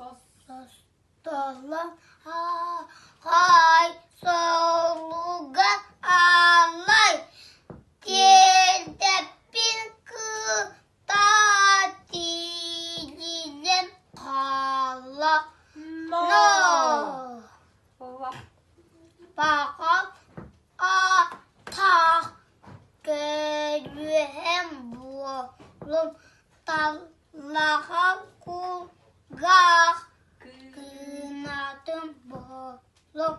Сос. Состолон хай солуга алай тиэрдэппин кытта тиийэн хаалла. Но. Но. Баҕа атах көрүөм буоллум таллаҕа кулгаах кынатым буоллум.